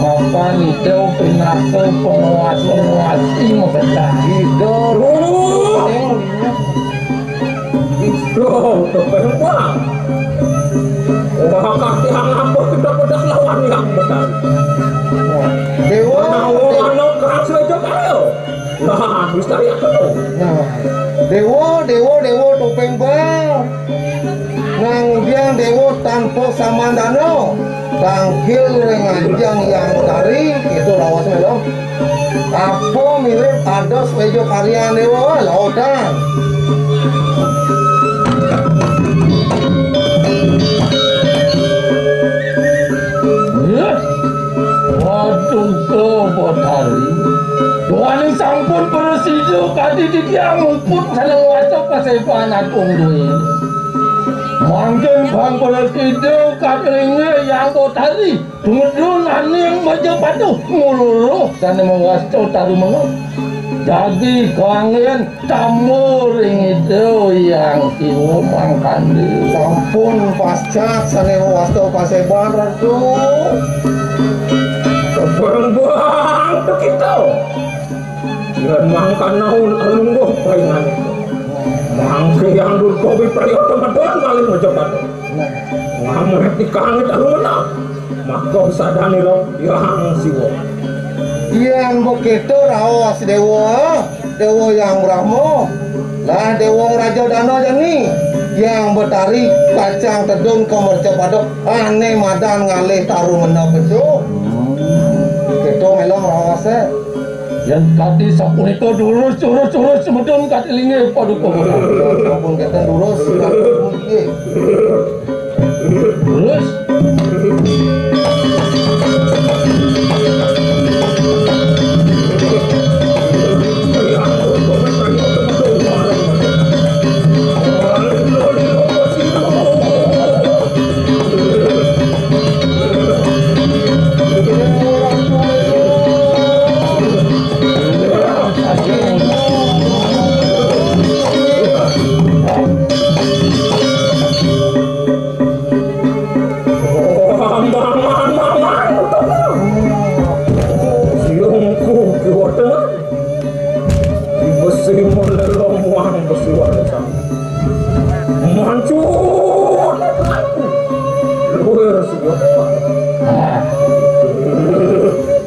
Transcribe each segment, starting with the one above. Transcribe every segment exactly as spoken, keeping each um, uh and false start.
Mapan itu pinaka penguasa-penguasa mengetahui. Duh, tepeng bang. Wah, kaki yang apa kita bedak lawan yang bedak. Dewa, Nah, wong anak keras aja kaya. Nah, wis cari aku tuh. Nah, Dewa, Dewa, Dewa topeng bal. Nang udiang Dewa tanpa samandana. Tangkil ring anjang yang tari, itu raos melo. Apa mirip ados wejo karyan Dewa, lautan. Yah. Waduh, Betari. Duaning sampun prasida kadi titiang muput sané nguwasa paseban agung duwé. Mangkin pang prasida katelinga Yang Betari. Tumedun aning maja patuh nguluruh sané mawasta taru menga. Dadi kawanggen tamba ring Ida Hyang Siwa mangkana. Sampun pascat sané mawasta paseban, Ratu. Tebang-bang tekita. Yén mangkana alungguh paingané. Mangké Hyang Durga Wipraya temedun malih maja patuh. Ngamreti kangit arumena. Maka sadane lo Hyang Siwa. Yén begitu raos Déwa, Déwa Hyang Brahma. Lah Déwa Raja Dana jani, Hyang Betari pacang tedun ka mercapada ané madan ngalih taru mena pesu. Kéto melo raosé. Yén kadi sapunika durus, durus, durus, semedun katelinga paduka. Sampun kéto durus, durus. Siungku kiwa tengah. Besi mulai lomuang besi warna. Mancut. Luwir siwa.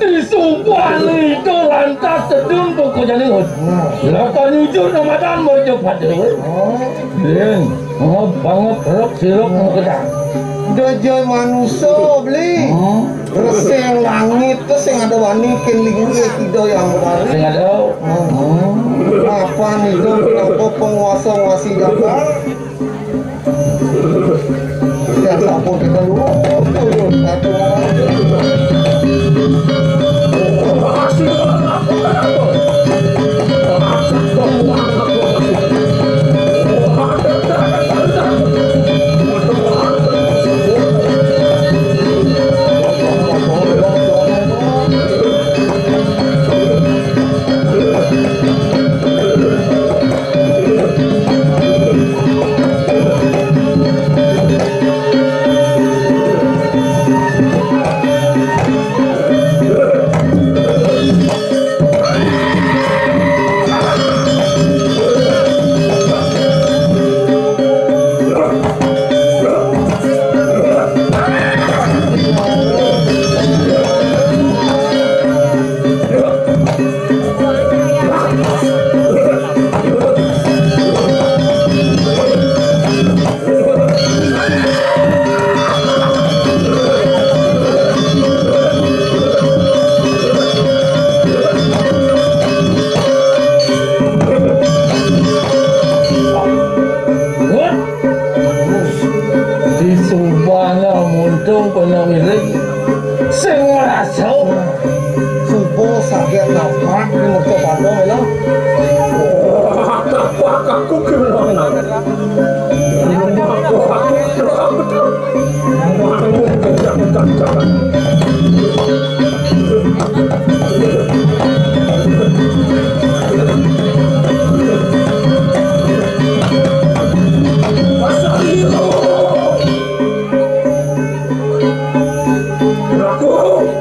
Disumpah itu lantas sedun pokok janingut. Laka nyujur namadan merjo pada. Yen, ngop bangop rok sirok mau gedang. Udah jai manusia beli. Hmm. Reseng langit tuh sing ada wani ken linggih Ida Hyang Betari. Sing ada. Hmm. Apa nih, Dong? Kenapa penguasa nguasi jagat? Ya, sampun kita dulu.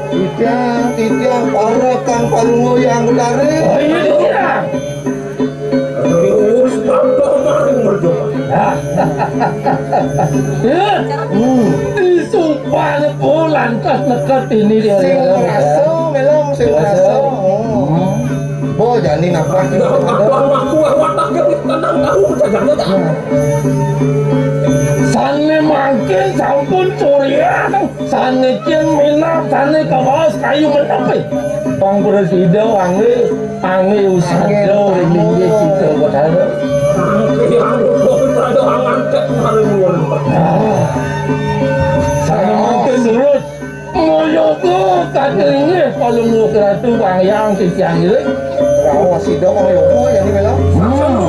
Titiang, titiang, para kang palungguh yang utare. Oh, iya, titiang. Terus apa maring merjokan? Hmm. Disumpah bulan kas neket ini dia. Sing ngerasa, Melong, sing ngerasa. Hmm. Oh, jani napa? Napa aku watak yang tenang tahu jajan aja. Sane mangkin sampun surya. Sanekin minab, sane kawaos kayu menepi. Pang prasida angge, angge usada ring linggih kita Bathara. Angge anu, rada angantek maring nuwun. Ah. Sane mangkin nurut. Moyoga kate linggih palungguh Ratu Wanghyang titiang ngiring. Raos sida moyoga jani Melong. Hmm.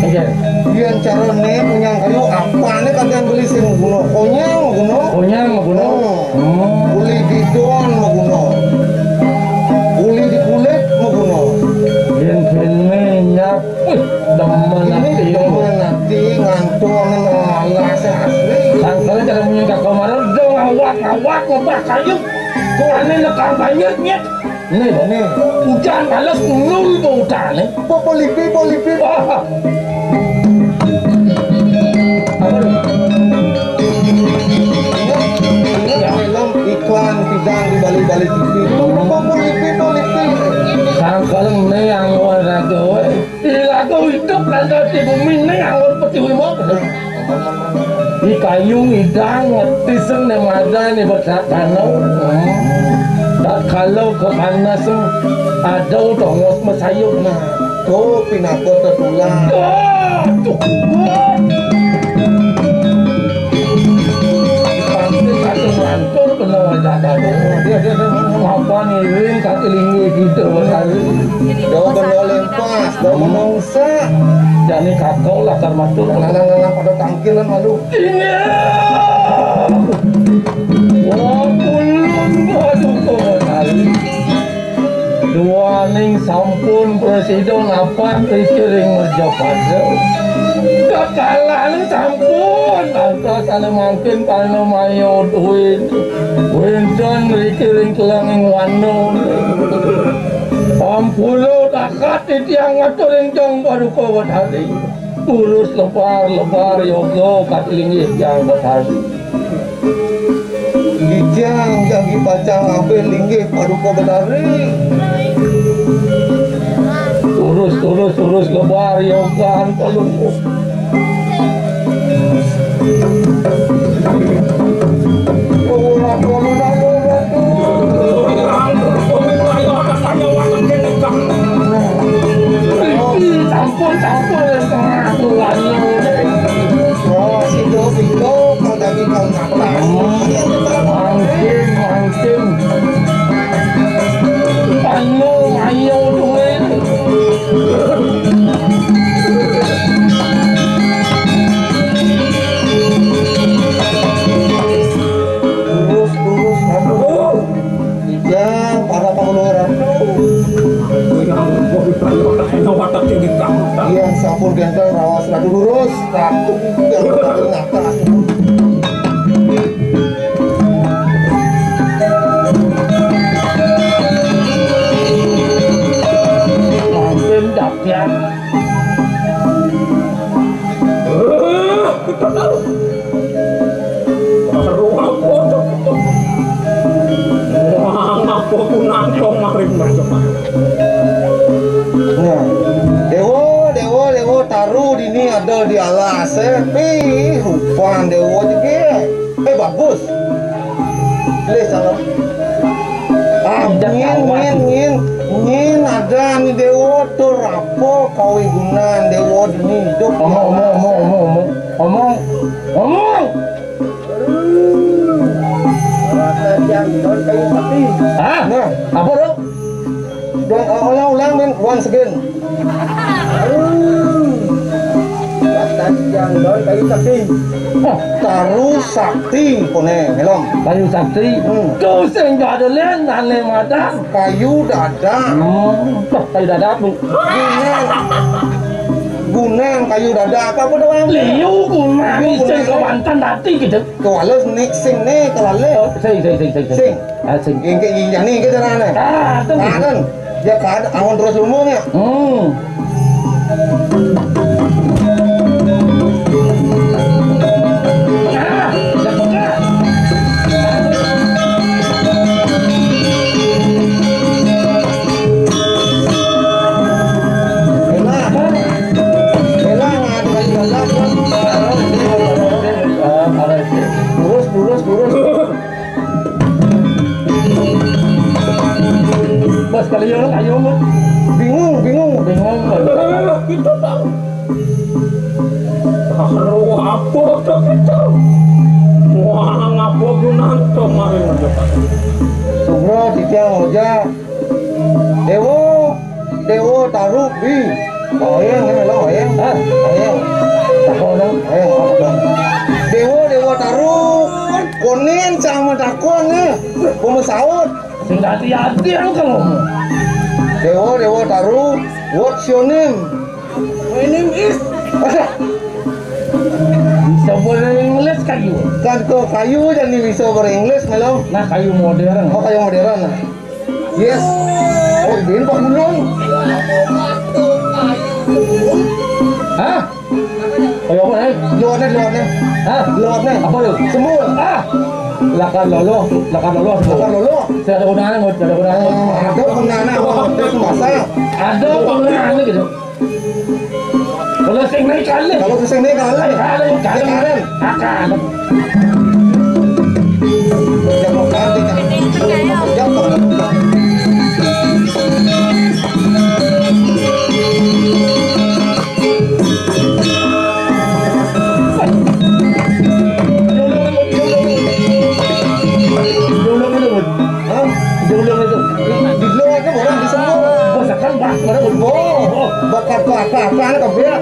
Oke. Yén carané konyang kayu, apané kadén beli sing maguna? Konyang maguna. Konyang maguna. Hmm. Hmm. Uli didon maguna. Uli di kulit maguna. Yén kéné nyap, wih, demen ati. Demen ati ngantonin alasé asli. Sangkal cara munyi kakak marah, dong awak-awak ngobah kayu. Kok ané lekar banget, nyet. Nih, nih. Udan bales nul tuh udané. Popolipi, polipi. Wah. Apa lu? Ingat, ingat film iklan pidang di Bali-Bali T V. Popolipi, polipi. Sangkal nih yang luar raga, wé. Ilaku hidup lantas di bumi ning anggur peti wimok. Di kayu idang, tiseng ne madan ne bersaksana. Hmm. Tak kalau kepanasan, ada tongos mesayuk. Nah, tuh pinaka tetulang. Aduh. Pasti kacau lantur kena wajah tadi. Dia, dia, dia, dia. Apa ngiring kaki linggi kita berkali. Jawab boleh. Pas, dah menungsa. Jani kakau lah karmatur. Lanang-lanang pada tangkilan malu. Iya. Wah, ulun, waduh, kau tali. Duaning sampun presiden apan dikiring merjapada. Kekalahan sampun. Lantas anu mangkin kana mayo duit. Wénten dikiring kelanging wano. Ampura takat titiang ngatur ingkang paduka Betari. Urus lebar-lebar yoga katilinggih tiang Betari. Titiang jagi pacang abih linggih paduka Betari. Urus, urus, urus lebar yoga palungguh. Sampun, sampun, mangkin, mangkin. Anu, ayo, duit. Lurus, lurus, ratu. Ijang, para panguluran. Iya, sampun ganteng, rawas, ratu, lurus, ratu, ganteng, atas. Mangkin, Dapyan. Eh, kita tahu. Baru apa tuh? Wah, ngapa ku nantong maring mereka? Nah, Dewa, Dewa, Dewa, taruh di ini ada di alas, eh. Pih, rupan Dewa juga. Eh, bagus. Leh, salam. Ah, nyin, nyin, nyin. Nyin ada ni Dewa, tur apa kawigunan Dewa dini hidup? Omong, omong, omong, omong, omong. Omong, omong. Rasa jangkon kayu sapi. Hah? Nah. Apa tu? Dong, eh, ulang, ulang, men. Once again. Rasa jangkon kayu sapi. Oh, kayu sakti, kone, helom. Kayu sakti. Hmm. Tu sing ada lian, ane madan. Kayu dada. Hmm. Tuh, kayu dada, Bu. Guneng. Guneng kayu dada apa, apa doang? Liu guneng, liu sing guneng. Kewantan dati gitu. Kewales nih, sing nih, kewales. Oh, sing, sing, sing, sing, sing. Sing. Ah, sing. Yang kayak gini, nih, kita nane. Ah, tuh. Ah, kan. Dia kan, awan terus umumnya. Hmm. Lurus, lurus, lurus. Bos kalian ayo, Bos. Bingung, bingung. Bingung. Eh, kita tahu. Karo apa tak kita? Wah, ngapa gunanto mari mendekat? Sugro titiang oja. Dewo. Déwa Taruk, Bi. Aéng, aéng, aéng. Hah? Aéng. Takon dong. Aéng, takon. Déwa, Déwa Taruk. Konén sama takon, eh. Kumaha saut? Sing ganti adéng kalau. Déwa, Déwa Taruk. What's your name? My name is. Ada. Bisa berenglés kayu. Kan kok kayu jadi bisa berenglés, Melo? Nah, kayu modern. Oh, kayu modern, nah. Yes. Oh, ini Pak Gunung. Hah? Kayu apa, eh? Lewatnya, lewatnya. Hah? Lewatnya. Apa tuh? Semua. Ah! Lakar lolo, lakar lolo, semua. Lakar lolo. Saya ada gunanya, Mut. Saya ada gunanya. Oh, ada gunanya apa? Itu masa. Ada gunanya gitu. Kalau sing naik kali. Kalau sing naik kali. Kali, kali. Kali. Akan. Hah? Di luar itu orang di semua. Bos akan bah, mana bos. Bakat apa-apa, apa kabéh.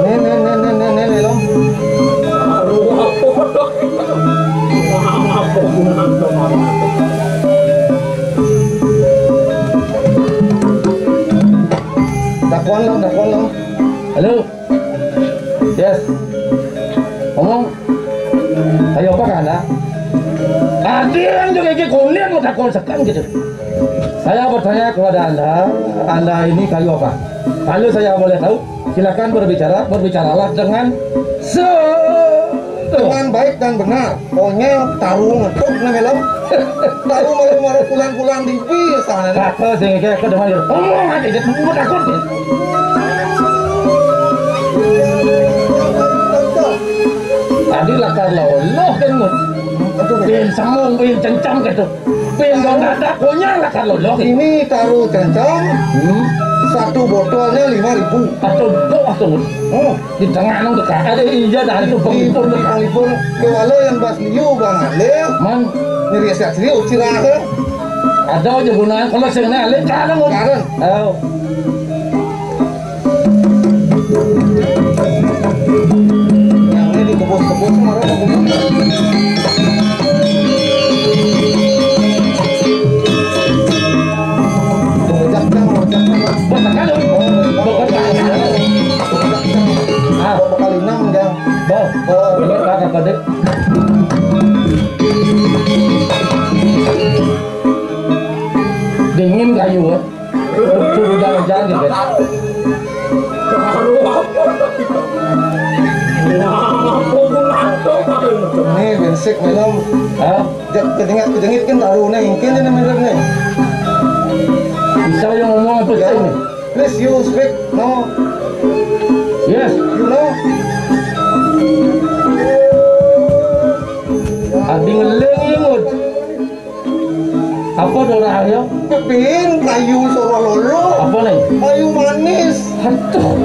Nih, nih, nih, nih, nih, nih, nih, Lom. Takon, Lom, takon, Lom. Halo. Yes. Ngomong. Ayo, apa kana? Ada yang juga iki kuning mau takon sekan gitu. Saya bertanya kepada Anda, Anda ini kayu apa? Kalau saya boleh tahu, silakan berbicara, berbicaralah dengan se- Dengan baik dan benar. Pokoknya taruh ngetut nih, Lom. Taruh malu-malu pulang-pulang di bis sana. Kata sing kayak ke depan gitu. Ngomong aja, dia mau takut ya. Tadi lakar loloh kan, Mut. Bin semung, bin cencang gitu. Bin dong ada punya lakar loloh. Ini taruh cencang, hmm, satu botolnya lima ribu. Atau doh, atau, Mut. Oh. Di tengah nang dekat ada iya dah itu di penglipur dekat. Penglipur. Kewala yang bas liu bang alih. Man. Nyeri sehat liu cirah ke. Ada aja gunanya kalau sing alih karang. Karang. Oh. Yang ini dikebus-kebus marah. Rojak, Jang, rojak, Jang. Buat apa lu? Buat apa? Ah. Berapa kali enam, Jang? Bah, oh, bener kan, apa, Dek? Dingin kayu, eh. Suruh jalan-jalan gitu, Dek. Ini bensik, minum. Hah? Jek, kejengit-kejengit kan taruh nih, mungkin ini mirip nih. Bisa yang ngomong apa sih ini? Please, you speak, no? Yes. You know? Abi ngeling ya, Mut. Apa dora ayo? Pepin, kayu soro lolo. Apa nih? Kayu manis. Aduh.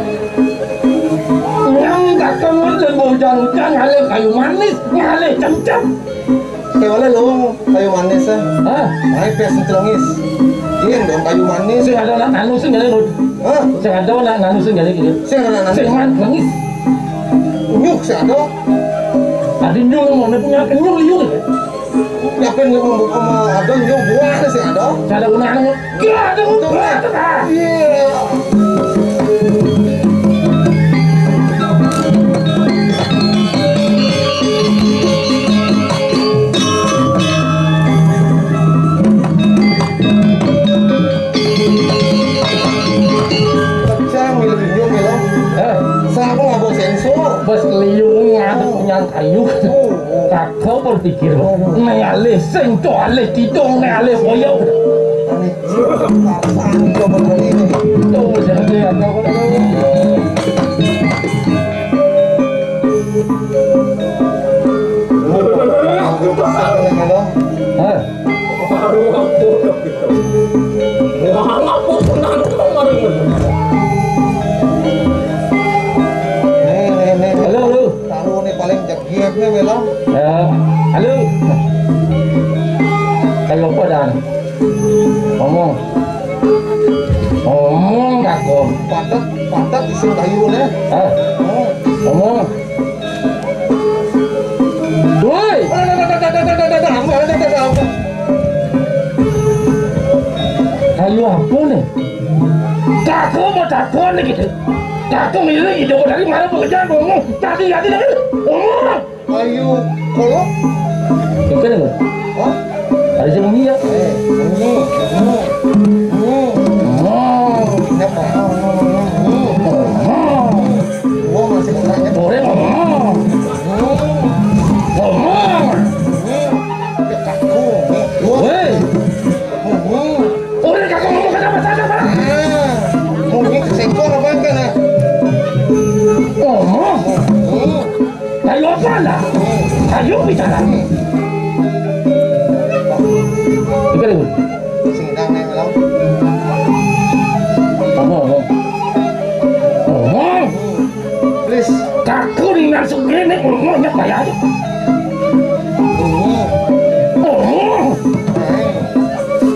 Nyang kakang dan bau hujan-hujan ngalih kayu manis, ngalih cemcem. Kewala lo kayu manis, eh. Hah? Ai pes celengis. Iya dong kayu manis. Sing ada nak anu sing ada, Mut. Hah? Sing ada nak anu sing ada gitu. Sing ada nak anu. Sing man-, nangis. Nyuk sing ada. Tadi nyuk mau punya kenyuk liu. Yakin nyuk mau buka mah ada nyuk buah sih ada. Sing ada gunanya. Gak ada gunanya. Iya. Pecah, milu-milu, milu. Eh. Saya aku nggak bawa sensor. Bos liu ngadep punya kayu. Oh, oh. Kakak berpikir, oh, oh. Nek alih sing, to alih kidung, nek alih boyok. Aneh. Coba kali ini. Tuh, jadi apa? Hah? Nih, nih, nih. Halo, halo. Taruh Ya, halo. Kayu apa, Dan? Ngomong. Ngomong, Kakung. Padat, padat isin kayu, nih. Ah. Oh. Ngomong. Woi. Kayu apa, nih? Kakung mau takon nih, gitu. Kakung ini ide dari mana pekerjaan, ngomong. Tadi, tadi, tadi. Ngomong. Ayo, kolok. Ikan apa? Hah? Ada sih, Mami, ya? Eh, ini, ini, ini. Oh. Ini apa? Ini. Oh. Gua masih mau tanya. Boleh ngomong. Ini. Ngomong. Ini. Dekat gua, nih. Gua. Woi. Ini. Orang kagak ngomong kata apa saja, Pak. Ah, mungkin kesenggol apa kan, ah? Ngomong. Hmm. Kayu apa, nah? Kayu bicara. Dengar, Ibu. Sing dang, nih, Bang. Ngomong, ngomong. Ngomong. Please. Kaku nih, langsung gini, ngomongnya kayak aja. Ngomong. Ngomong.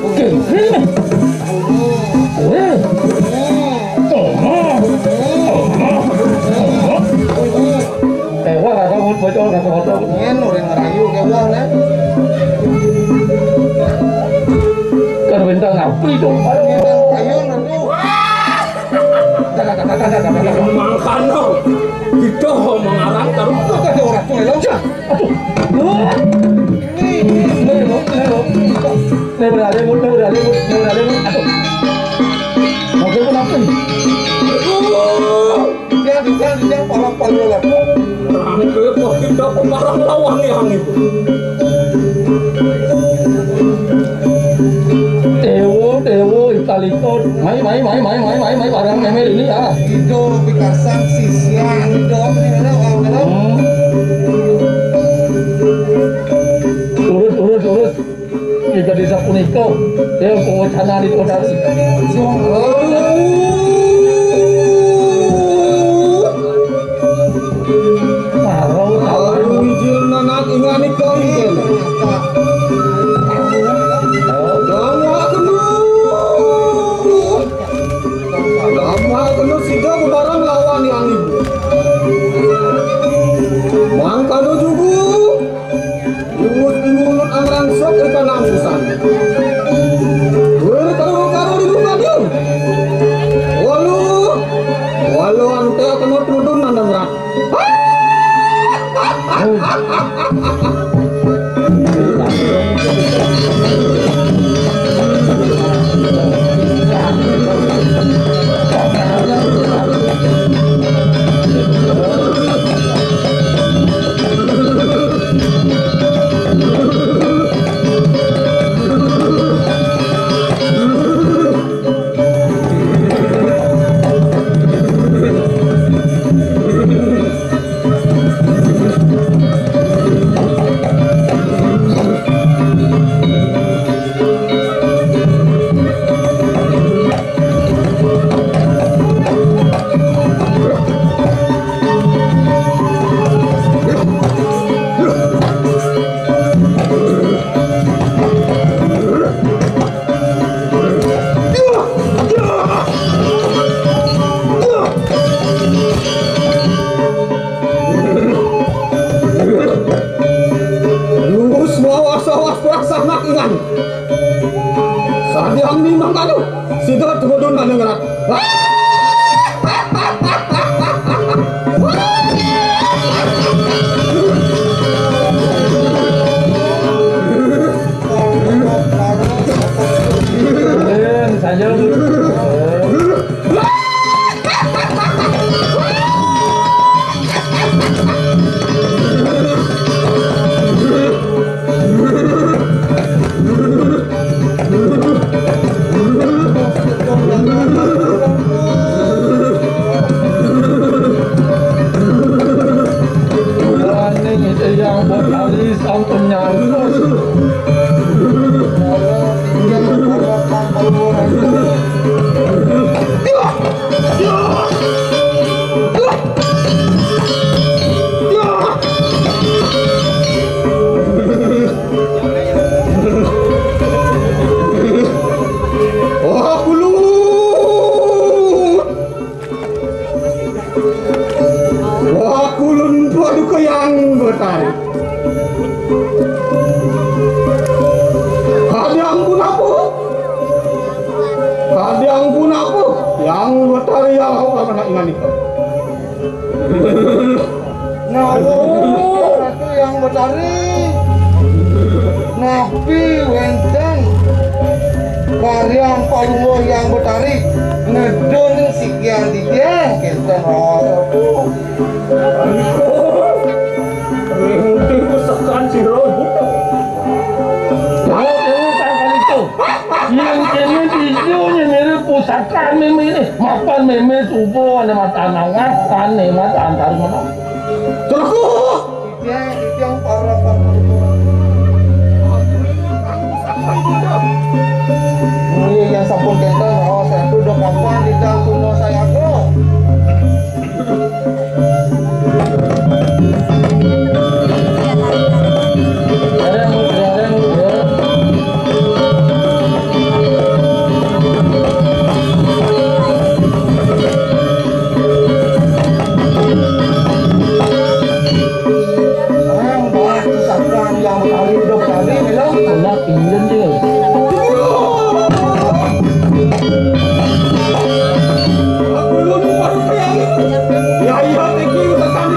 Oke, gini. Ngomong. Ngomong. Ngomong. Eh, wah, kata mau bocor, kata mau tahu. Ngen, udah ngerayu, kayak wah, nih. Kan bintang api dong. Ngen, kayu, nanti. Mangkano, kita mengarang terus. Aduh. Ini, ini, ini, ini, ini. Ini beralih, Mut, ini beralih, Mut, ini beralih, Mut. Aduh. Oke, kenapa nih? Aduh. Jangan, jangan, jangan, palang, palang, palang. Rame kok kita pemarang lawan yang itu. Dewo, Dewo, Italikon. Mai, mai, mai, mai, mai, mai, mai, barang memel ini, ah. Ido, Pikarsan, Sisian, Ido, ini, ini, ini, ini. Hmm. Urus, urus, urus. Jika desa punika, ya, wacana di kota. Marau, marau. Wijil nanak ingani kami kene. Lama kenu. Lama kenu sida bebareng lawan yang ibu. Mangkano jugu. Lungut-lungut angrangsok ing pananggusan. Wer karo-karo di muka dia. Walu, walu ante kena tudun nandang rat. Wah, kulun paduka Hyang Betari. Kadang pun apa? Kadang pun apa? Hyang Betari ya, aku akan nak ingat itu. Nah, Ratu Hyang Betari. Napi wénten karyan palungguh Hyang Betari ngedun sikian titiang kénten raos Ratu. Ring di pusakan sira. Laut dewa kang kalito. Yén kéné tijo nyemiri pusakan mémé ini, mapan mémé suba ané mata nangan, ané mata antar menang. Celaka! Titiang, titiang para. Nggih, yén sampun kénten raos Ratu, duh kapan titiang tuna sayaga. Orang buat kesatuan yang kali hidup tadi, Milo. Benar, pinjam dia. Ya, iya, thank you, tekan.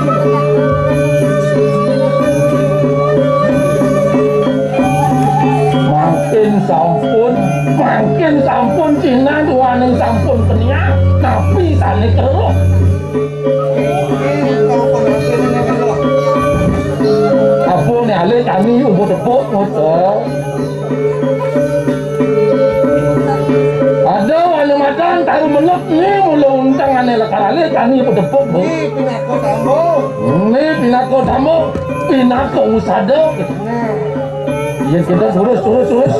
Mangkin sampun, mangkin sampun, Cina duaning sampun keniang, tapi sané keruh. Apa né alih kami umbut tepuk, muter. Ada wana madan taru menep ni mula untang ané lekar alih kami umbut tepuk, Bu. Ni pinaka tambo. Ni pinaka tambo, pinaka usada. Nah. Iya, kita terus, terus, terus.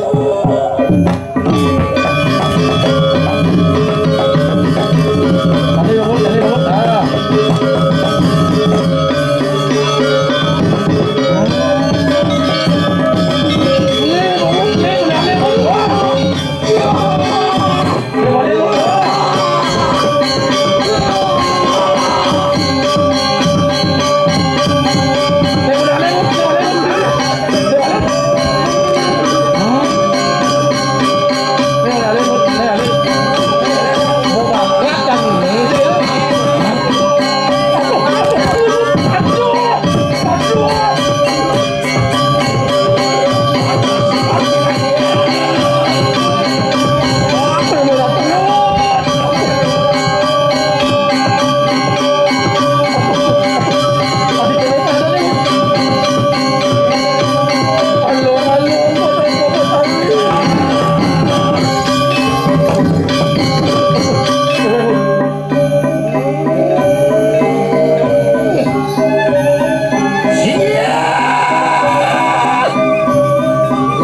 Siap!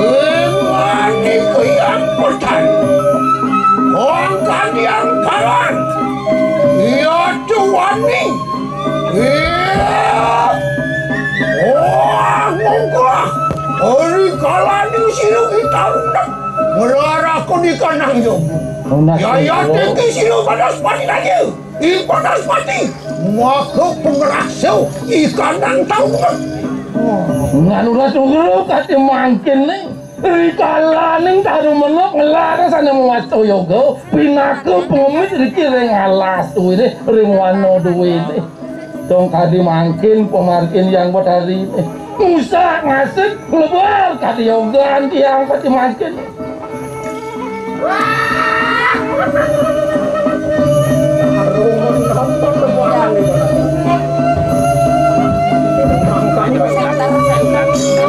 Ingwani kuyang petan. Wong kandiang kawan. Iya tuwani. Iya. Wah, mongkah. Ari kalani silu itarundek. Ngelarah kuni kanang yobu. Yaya teki silu panas pati aja. Ing Banaspati, maka pangraksa ikanang taunget. Nganurat ugra kati mangkin ning rikalaning taru menep nglaras ane mawasta yoga, pinaka pangemit riki ring alas duwene, ring wana duwene. Dong kadi mangkin pamargin Hyang Betari. Musak ngasik nglebar kadi yogan tiang kadi mangkin.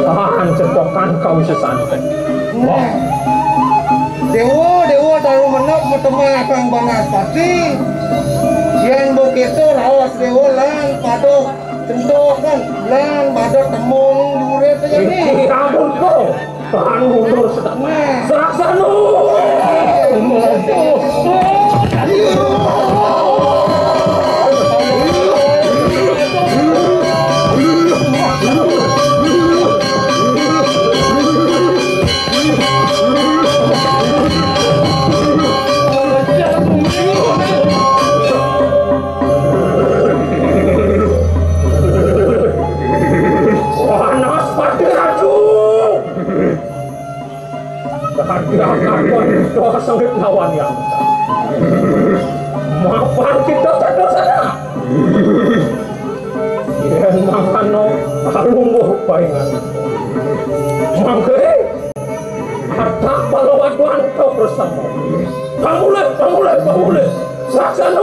Tahan cepokan kau sesante. Wah. Dewa, dewa taru menep metemah kang Banaspati. Yen begitu raos dewa lan pada tentokan lan pada temung dure tejane. Iki ampun kau. Tahan mundur sedang. Selaksana. Paringan. Mangke. Atak palawan Dwanta bersama. Pamulih, pamulih, pamulih. Saksana.